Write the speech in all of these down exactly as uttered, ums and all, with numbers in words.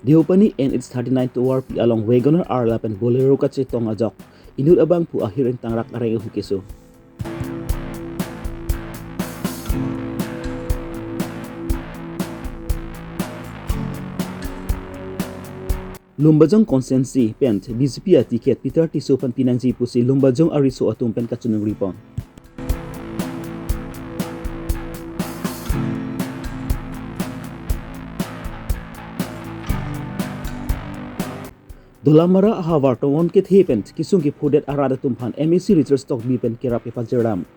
Deopani N H thirty-nine tovarpi along Wagoner R lapen Bolero kachetong ajok inut abangphu ahir ingtangrak areng ahu keso. Lumbajong constituency pen B J P aticket Peter Tisso aphan pinangji pusi Lumbajong ariso atum pen kachiningri pon. Dolamara ahavar tomon kethe pen kesung kephodet arat atum aphan M A C Richard Tokbi pen kerap kepajir dam.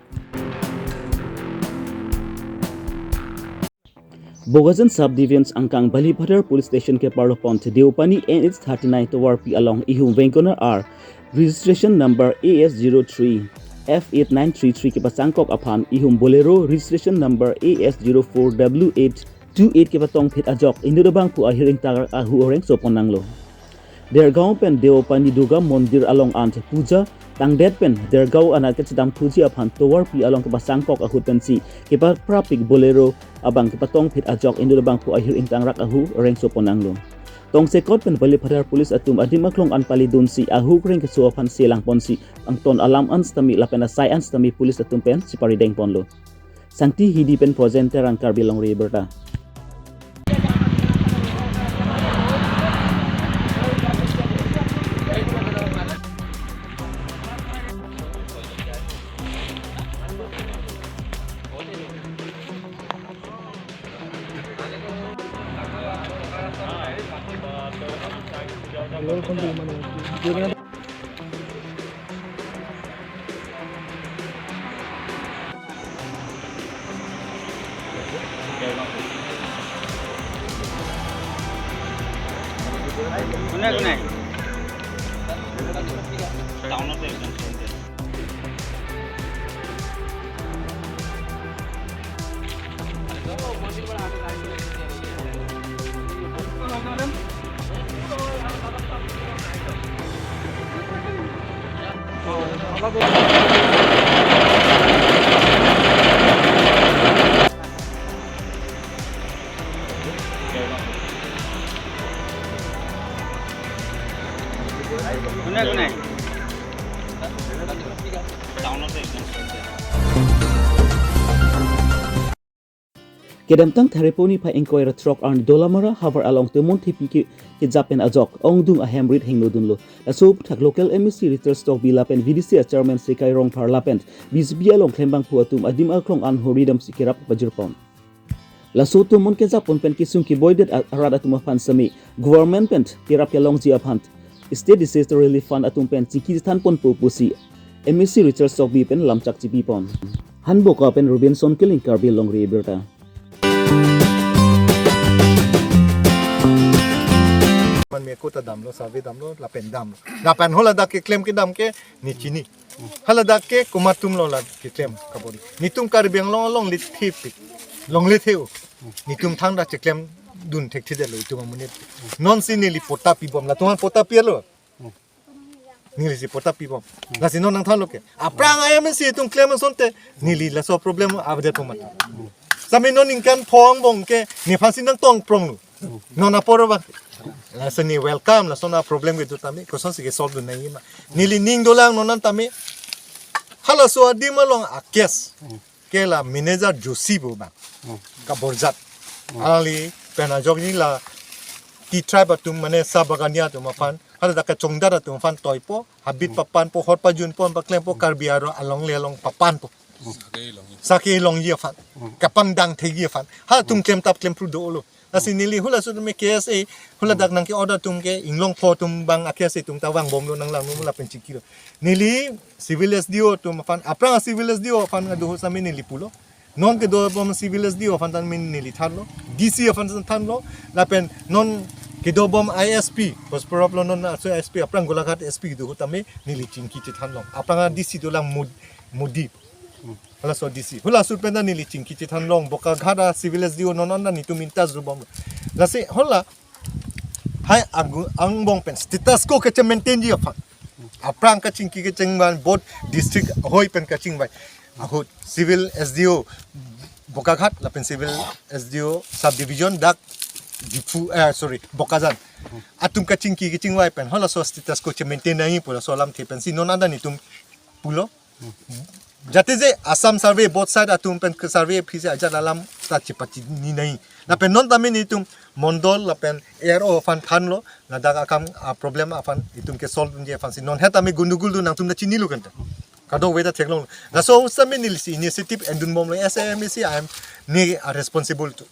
Bokajan Sub Division angkang Balipathar Police Station keparlo pon Deopani N H thirty-nine tovarpi along ihum Wagoner R registration number A S zero three F eight nine three three kepachangkok aphan ihum Bolero registration number A S zero four W eight two eight kepatongphit ajok inut abangphu ahir ingtangrak ahu areng sopon nanglo. Dergaon pen Deopani Durga Mondir along ant puja tangdet pen Dergaon anat kachedamthuji aphan tovarpi along kepachangkok ahut pensi kepaprapik Bolero abang kepatongphit ajok inut abangphu ahir ingtangrak ahu areng sopon nanglo. Tongsekot pen Balipathar Police atum adim aklong an palidunsi ahu areng keso aphan selang ponsi angton alam an sitame lapen asai an sitame police atum pen sipari deng ponlo. Sangti Hidi pen Phojen Terang, Karbi Longri Abirta. কোনে কোনে? টাউনতে একদম ফ্ৰণ্টে। কোনে কোনে? টাউনতে একদম ফ্ৰণ্টে। Kedamtang Thareponi phai ingkoi ra throk arni Dolamara havar along temon thepi ke, kejap pen ajok ongdung ahem rit hingno dunlo. Laso aphuthak local M A C Richard Tokbi lapen V D C a chairman Sekai Rongphar lapen B J P along klembangphu atum adim aklong an hori damsi kerap pajir pon. Laso temon kejap pon pen kesung keboidet a-, arat atum aphan sitame government pen kerap kelongji aphan State Disaster Relief Fund atum pen chingki chethan ponpo pusi M A C Richard Tokbi pen lamchak chipi pon. Hanboka pen Robinson Killing, Karbi Longri Abirta. Man me ko ta damlo, survey damlo, lapen damlo. Lapen hala dak keklem kedam ke neli chini. Hala dak ke komat atum lo la keklem kabon. Netum Karbi Anglong along le thepik. Longle theu. Netum thangta cheklemdun thekthedetlo itum amonit. Non si neli patta pibom. Latum aphan patta pilo. Neli si patta pibom. Lasi non nangthanlo ke. Aphrang I M C atum klem asonte neli laso problem avedet po mat. Sitame non ningkan pho angbong ke nephan si nangtong pronglo. Non apor abang. Lasi neli welcome lason aproblem kedo tame kosonsi kesolve dun nangji ma. Neli ning dolang non an tame. Halaso adim along a case ke la manager Joshi pu abang. Hmm. Kaborjat. Hmm. Alangli pen ajok ni la T-tribe atum mane Shah Bagania atum aphan, hala dak kachongdat atum aphan toipo, habit, hmm, papanpo, hor pajunpo, paklempo, Karbi arat along le along papanpo. Hmm. Sake longji aphan. Hmm. Kapangdang thekji aphan. Halatum, hmm, klemtap klemphru dolo. Lasi neli halaso atum ke K S A, hala dak nangke-order atum ke inglong pho atum abang a K S A atum ta vangbomlo, nanglanglo lapen chingkilo. Neli civil S D O atum aphan, aphrang civil S D O aphan adu ahut sitame neli pulo. Non kedobom civil S D O aphan tame neli thanlo. D C aphan thanlo. Lapen non kedobom I S P, Hospurab lo non aso S P, aphrang Golaghat S P kedo ahut tame neli chingki chethanlo. Aphrang D C dolang Mod-, Modi. Halaso D C. Halaso pen ta neli chingki chethanlong, Bokaghat a civil S D O non an ta netum in touch dobom. Lasi hala hai agu-, angbong pen status quo keche-maintainji aphan. Aphrang kachingki kechengvai, both district ahoi pen kachingvai. Ahut civil S D O Bokaghat lapen civil S D O subdivision dak Diphu, eh, sorry, Bokajan atum kachingki kachingvai pen halaso status quo che-maintain nangji pu laso alamthe pensi non adan itum pulo. Jate je Assam Survey both side atum pen ke survey phisi ajat alam ta chepachini nangji. Lapen non tame nelitum mondol lapen A R O aphan thanlo, ladak akam, ah, problem aphan itum ke solve dunji aphansi. Non het tame gundugul do nangtum ta chinilo kanta. Kadokave ta theklong. Laso same nelisi initiative endunbomlo, as a M A C I am ne a responsible to.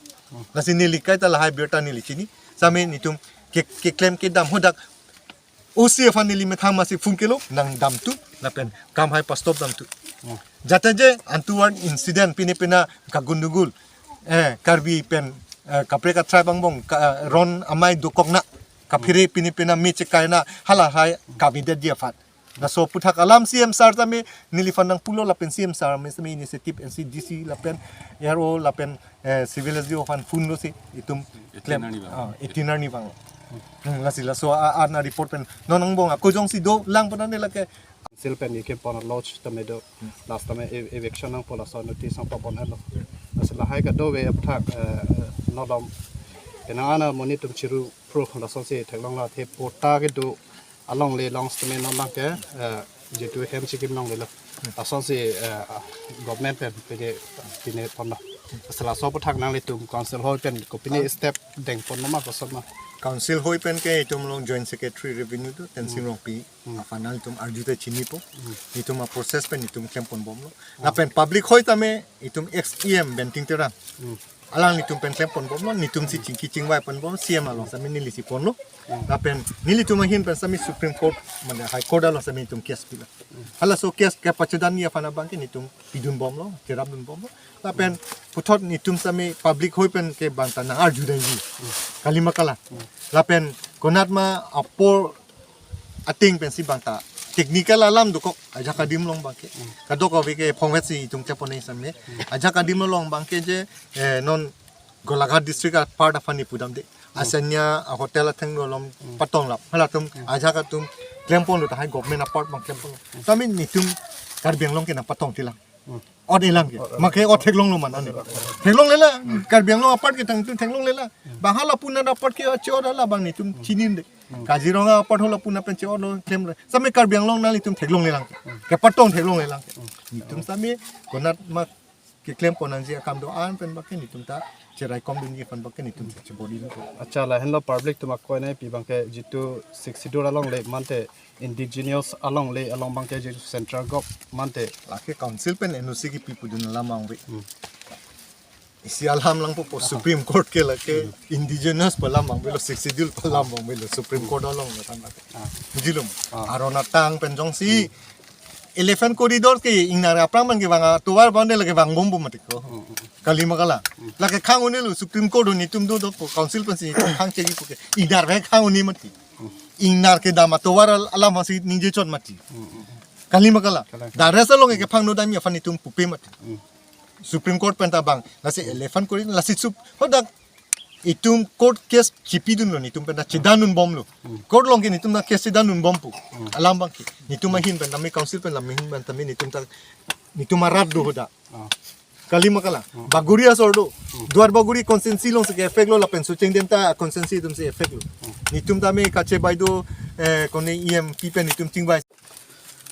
Lasi neli kaita lahai birta neli chini. Same nelitum ke, keklem kedam hadak O C aphan neli methang masi phone kelo nangdamthu lapen kam hai pastop damthu. Jate je untoward incident pine pina kagundugul, eh, Karbi pen, eh, kaprek a-tribe angbong ka, eh, ron amei dokokna, kaphere pine pina me chekaina, hala hai kavedet ji aphan. Laso aputhak alam C M sir tame neliphan nangpulo lapen C M sir me same initiative N C D C lapen A R O lapen, eh, civil S D O aphan phone losi itum klem. Eighteen arni vang. Ah, eighteen arni vang. Hmm, lasi laso a, a, na report pen non angbong ako jongsi dolang pu nane lake. Council pen ikem pon lodge tame do. Last time e-, eviction nangpo laso notice nangpapon henlo. Lasi lahai kadokave aputhak, eh, nodom. Penang ana monit atum chiru pro lasonsi theklonglo, athe patta kedo alongle along sitame non abangke, eh, jitu hem chikim longlelo. Lasonsi, eh, government pen pine, pine ponlo. Lasi laso aputhak nanglitum council hoi pen kopine step dengpon ma koson ma? Council hoi pen ke itum along Joint Secretary Revenue do, Tensing Rongpi. Aphan nanglitum arju ta chinipo. Itum a-process pen itum klemponbomlo. Lapen public hoi tame itum ex E M Benting Terang. Alanglitum pen klemponbomlo, nelitumsi chingki chingvai ponbom, C M along same nelisi ponlo. Lapen nelitum ahin pen same Supreme Court, mane High Court along same itum case pilo. Halaso case kepachedanji aphan abangke nelitum pidunbomlo, cherapdunbomlo. Lapen puthot nelitum same public hoi pen ke bangta nang-arju dangji. Kalima kala. Lapen konat ma apor ating pensi bangta technical alam dokok ajak adim along abangke. Kadokave ke phongvetsi itum chepone same. Ajak adim along abangke je, eh, non Golaghat district a-part aphan ni pudamde. Asanya a-hotel athengno along patonglap. Halatum ajak atum klemponlo tahai government a-part abang klemponlo. Tame nelitum Karbi Anglong ke nangpatong tilang. Ot elang ke. Make ot theklonglo ma nane. Theklonglelang. Karbi Anglong a-part ke tangtum theklonglelang. Bang hala puna a-part ke che-ot ala abang nelitum chininde. Kaziranga a-part hala puna pen che-otlo klemle. Same Karbi Anglong nanglitum theklonglelang ke. Kepatong theklonglelang ke. Nelitum same konat ma keklem ponangji akam do-an pen abangke nelitum ta cheraikomdunji aphan abangke nelitum ta chebodinpo. Accha, lahenlo public atum akoinai pi abangke jitu Sixth Schedule alongle mate indigenous alongle along abangke jitu central gov mate. Lake council pen N O C kipi pudun alam abang ave. Isi alam langpo, po Supreme Court ke lake indigenous pu alam abang avelo, Sixth Schedule pu alam abang avelo, Supreme Court along lo tangte. Bujilo? Aron atang pen jongsi elephant corridor ke ingnar aphrang abangke vang atovar abang de lake vangbompo mati ko. Kalima kala. Lake khang-unelo Supreme Court nelitum do dopo council pensi khang chegi puke. Ingnar ke khang-une mati. Ingnar kedam atovar al-, alam hasi ningje chot mati. Kalima kala. Kala. Dares along ke phangno damji aphan nelitum pupe mati. Supreme Court pen ta bang. Lasi elephant corridor, lasi sup, hadak itum court case chipidunlo nelitum pen ta chedanunbomlo. Court along ke nelitum ta case chedanunbompo. Alam abangke. Nelitum ahin pen tame council pen lam ahin pen tame nelitum ta nelitum arat do hadak. Kalima kala. Bagori asor do. Duar Bagori constituency alongsi ke-affect lo lapen Socheng Demta constituency atumsi affect lo. Nelitum tame kache bai do, eh, kone E M P pen nelitum chingvai.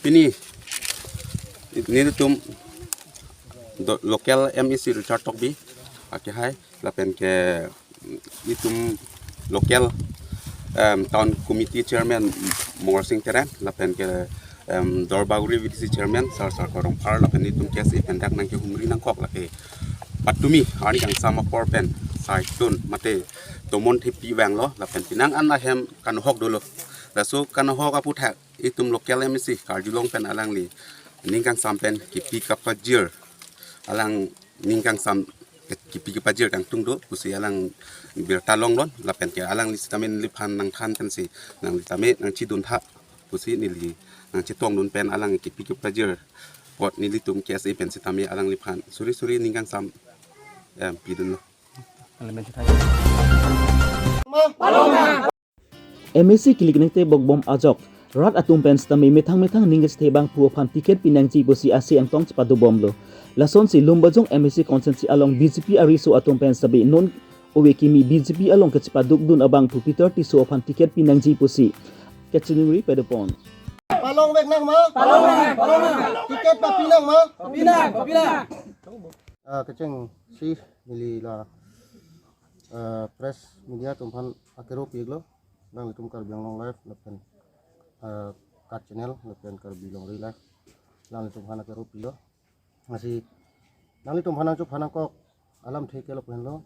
Pini nelitum do local M A C Richard Tokbi akehai lapen ke itum local, em, town committee chairman Mongar Sing Terang lapen ke, em, Duar Bagori V D C chairman Sar Sar Korongphar lapen itum case pen dak nangkehumri nangkok lake patumi arni kangsam apor pen cyclone mate Tomon Thepi vanglo lapen penang an ahem kanhok dolo. Laso kanhok aputhak itum local M A C karjulong pen alangli ning kangsam pen kipi kapajir, alang ning kangsam kipi kapajir kangtung do pusi alang birta longlon lapen ke alangli sitame neliphan nangthan pensi nangli tame nangchidun tha pusi neli nangchetongdun pen alang kipi kapajir apot nelitum K S A pen sitame alangliphan suri suri ning kangsam, em, pidunlo. M A C kilik nengte bokbom ajok rat atum pen sitame methang methang ning kachethe abang pu aphan ticket pinangji pusi ase angtong chepadobomlo. Lasonsi Lumbajong M A C constituency along B J P ariso atum pen sitame non Ove kimi B J P along kachepadukdun abangphu Peter Tisso aphan ticket pinangji pusi kachiningri padopon. Palong vek nang ma? Palong nang, palong nang. Ticket papi nang ma? Papi nang, papi nang. Ah, kechengsi neli la, ah, press media atum aphan akero pi-iklo. Nanglitum Karbi Anglong Live lapen, ah, KAT Channel lapen Karbi Longri Live, nanglitum aphan akero pilo. Lasi nanglitum aphan nangchok aphan nangkok alamthe ke lapu henlo.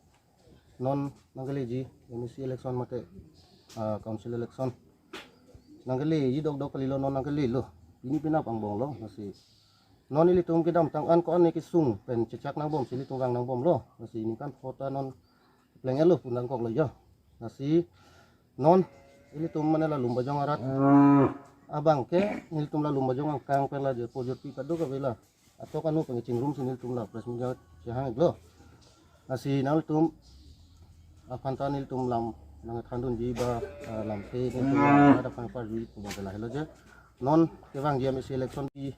Non nangkeleji M A C election mate, ah, council election. Nangkeleji dokdok kalilo, non nangkelelo. Pini penap angbonglo. Lasi non ilitum kedamtang an ko-an ne kesung pen chechak nangbomsi ilitum vang nangbomlo. Lasi ningkan pho ta non pleng-etlo pu nangkoklo jo. Lasi non ilitum mane la Lumbajong arat abangke nelitum la Lumbajong angkang pen la jirpo jirpi kadokave la atok anu pen chingrumsi nelitum la press media chehang-iklo. Lasi nanglitum aphan ta nelitum lam nangthandunji ba, ah, lamthe nelitum la ada aphan parji pu abangke lahelo je. Non kevangji M A C election pi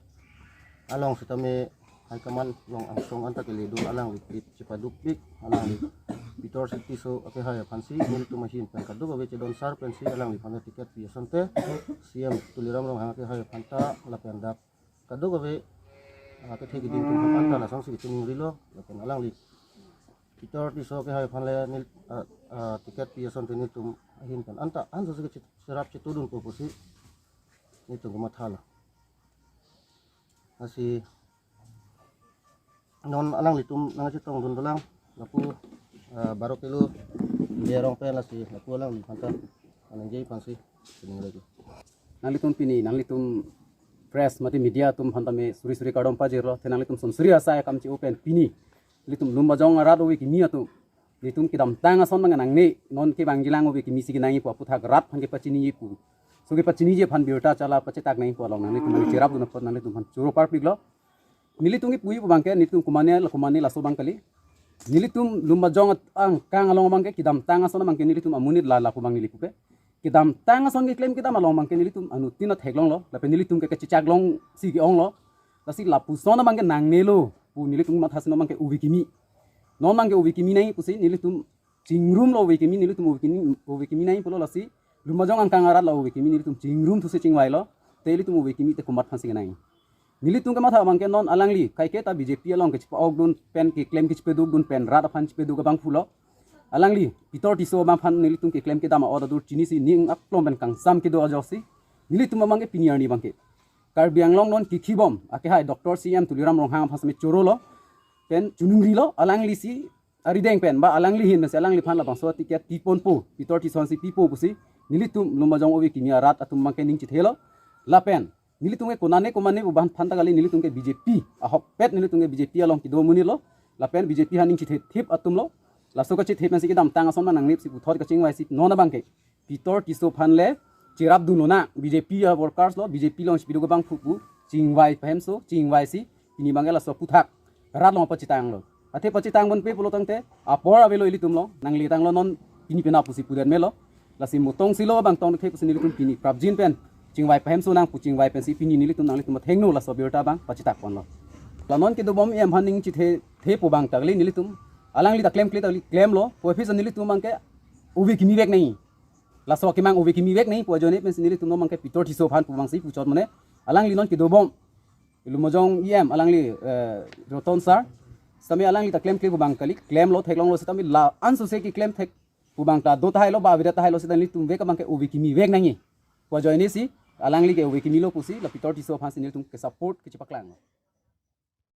along sitame high command along angsong anta keledun alangli pi chepadukpik, alangli Peter Tisso akehai aphansi nelitum ahin pen kadokave chedonsar pensi alangliphan ticket pi asonte C M Tuliram Ronghang akehai aphan ta lapen dak kadokave, ah, kethe keding atum aphan ta lasonsi chiningrilo, lapen alangli Peter Tisso akehai aphan le nel, ah, ah, ticket pi asonte nelitum ahin pen anta ansose kachi-, cherap chetudunpo pusi nelitum kemathalo. Lasi non alanglitum nangchetongdun dolang lapu, ah, Baro Kilo India arong pen, lasi lapu alangliphan ta aningje aphansi chiningrilo. Nanglitum pini, nanglitum press mate media atum aphan tame suri suri kardom pajirlo, te nanglitum son suri asai akam che-o pen pini nelitum Lumbajong arat ove kimi atum, nelitum kedamtang ason abang nangne, non kevangjilang ove kimisi kenangji pu aputhak rat aphan kepachini pu, so kepachiniji aphan birta chala pachetak nangji pu along nanglitum nangcherapdun apot nanglitum aphan choro parpiklo. Nelitum kipuji pu abangke nelitum komane la komane laso abang kali. Nelitum Lumbajong at-, angkang along abangke kedamtang ason abangke nelitum amonit la lapu abang neli pupe. Kedamtang ason keklem kedam along abangke nelitum anuttin theklonglo, lapen nelitum ke kachechaklongsi ke-onglo. Lasi lapuson abangke nangnelo pu nelitum mathasi non abangke ove kimi. Non abangke ove kimi nangji pusi nelitum chingrumlo ove kimi, nelitum ove kimi, ove kimi nangji pulo, lasi Lumbajong angkang arat la ove kimi nelitum chingrumthusi chingvailo. Te ilitum ove kimi te komat aphansi kenangji? Nelitum kematha abangke non alangli kaike ta B J P along kechepa-okdun pen keklem kechepadukdun pen rat aphan chepaduk abangphulo. Alangli Peter Tisso abang aphan nelitum keklem kedam a-ot adur chinisi ning aklong pen kangsam kedo ajoksi nelitum abangke pini arni abangke Karbi Anglong non kikhibom akehai Doctor C M Tuliram Ronghang aphan seme chorolo pen chiningrilo, alanglisi arideng pen ba alangli ahin pensi alangliphan labangso ticket piponpo, Peter Tisso aphansi pipo pusi nelitum Lumbajong ove kimi arat atum abangke ning chethelo. Lapen nelitum ke konane komane pu abang aphan ta kali, nelitum ke B J P ahokpet, nelitum ke B J P along kedo amonitlo. Lapen B J P aning chethethip atumlo. Laso kachethep nangsi kedamtang ason abang nangnepsi puthot kachingvaisi non abangke Peter Tisso aphan le cherapdunlonang, B J P a-workers lo, B J P along chepaduk abangphu pu chingvai pahemso, chingvaisi pini abangke laso aputhak rat along pachetanglo. Athe pachetang ponpe pulo tangte apor avelo ilitumlo, nangletanglo non pini penap pusi pudet melo. Lasi mutong silo abang tongthe pusi nelitum pini prapjin pen chingvai pahemsonang pu chingvai pensi pini nelitum nanglitum athengno laso birta abang pachetak ponlo. La non kedobom E M aphan ning chethe, the pu abang ta kali nelitum, alangli ta klemkle ta kali klemlo, pu aphi nelitum abangke ove kimi vek nangji. Laso akemang ove kimi vek nangji pu ajoine pensi nelitum non abangke Peter Tisso aphan pu abangsi puchot mane alangli non kedobom Lumbajong E M alangli, eh, Roton sir. Sitame alangli ta klemkle pu abang kali, klemlo theklonglo sitame la ansose keklem thek pu abang ta do tahailo ba avedet tahailo sita nelitum vek abangke ove kimi vek nangji pu ajoinesi alangli ke ove kimilo pusi la Peter Tisso aphansi nelitum kesupport kechepaklanglo.